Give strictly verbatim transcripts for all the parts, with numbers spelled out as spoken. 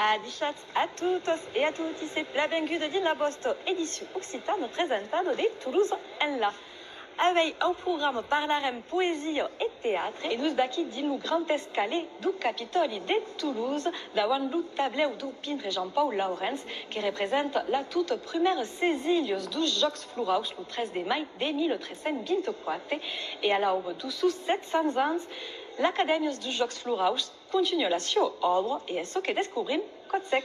Adishatz a totas e a totis e plan venguda dins la vòsta edicion occitana presentada de Tolosa Enlà. Avèi au programa parlarem poesia e teatre e nos vaquí dins lo grand escalèr dau Capitòli de Tolosa davant lo tablèu dau pintre Jean-Paul Laurens que representa la tota prumèra sesilha daus Jòcs Floraus lo tres de mai de mila tres cents vint-e-quatre e a l'auba daus sons sèt cents ans, l'Acadèmia daus Jòcs Floraus continua la siá òbra e es çò que descobrim còp sec.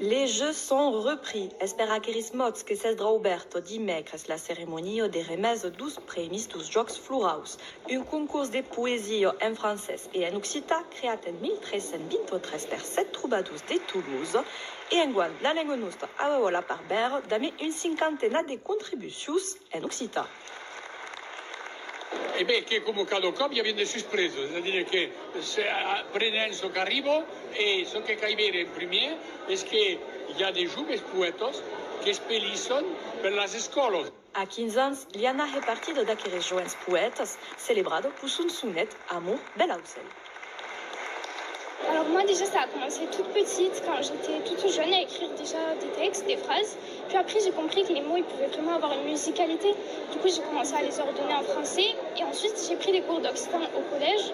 Les jeux sont repris. Es per aqueris mots que s'es draubèrta dimècres la ceremonia de remesa daus prèmis daus Jòcs Floraus, un concors de poesia en francés e en occitan creat en mila tres cents vint-e-tres per sèt trobadors de Tolosa, e enguan la lenga nosta avèva la part bèra damé un cinquantenat de contribucions en occitan. E ben, que coma cada còp, i aviá de suspresas, es a dire que se, a, prenèm çò qu'arriba, e çò que cal veire en primièr es que i a de joves poètas qu'espelisson per las escòlas. A quinze ans, Liana hè partida d'aqueres joens poètas, celebrada peu son sonet Amor, bèl aucèl. Alors moi déjà ça a commencé toute petite quand j'étais toute jeune à écrire déjà des textes, des phrases. Puis après j'ai compris que les mots ils pouvaient vraiment avoir une musicalité. Du coup j'ai commencé à les ordonner en français et ensuite j'ai pris des cours d'occitan au collège.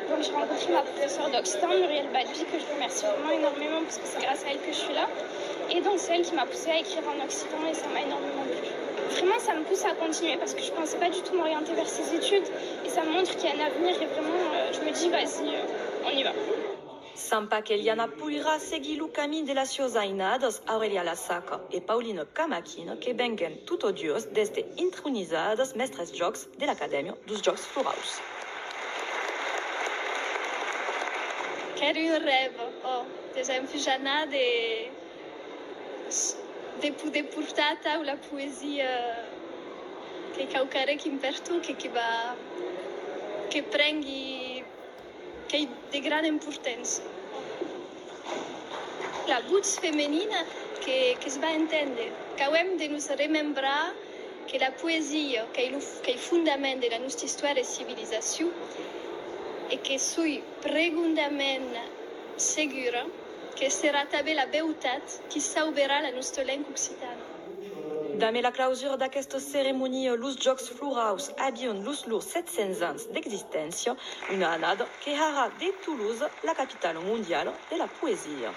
Donc j'ai rencontré ma professeure d'occitan, Muriel Badby, que je remercie vraiment énormément parce que c'est grâce à elle que je suis là. Et donc c'est elle qui m'a poussée à écrire en occitan et ça m'a énormément plu. Vraiment ça me pousse à continuer parce que je pensais pas du tout m'orienter vers ces études. Et ça me montre qu'il y a un avenir et vraiment, euh, je me dis, vas-y, euh, on y va. Sens pas que Liana poirà seguir lo camin de las suas ainadas Aurelia Lassaca e Paulina Kamakine que venguen totas duas d'èster intronizadas mèstres-jòcs de l'Acadèmia daus Jòcs Floraus. Qu'èra un rève, ò, desempuish anar de, de poder portar atau la poesia, qu'ei quauquarren qui'm pertoque, que va, que prengui, qu'ei de gran importança. La votz femenina que, que's va entendre. Qu'auem de nos remembrar que la poesia qu'ei lo, qu'ei fondament de la nosta istòria e civilizacion e que soi pregondament segura que serà tanben la beutat qui sauverà la nosta lenga occitana. Damé la clausura d'aquesta ceremonia, los Jòcs Floraus avián los lors sèt cents ans d'existéncia, una annada que harà de Tolosa la capitala mondiala de la poesia.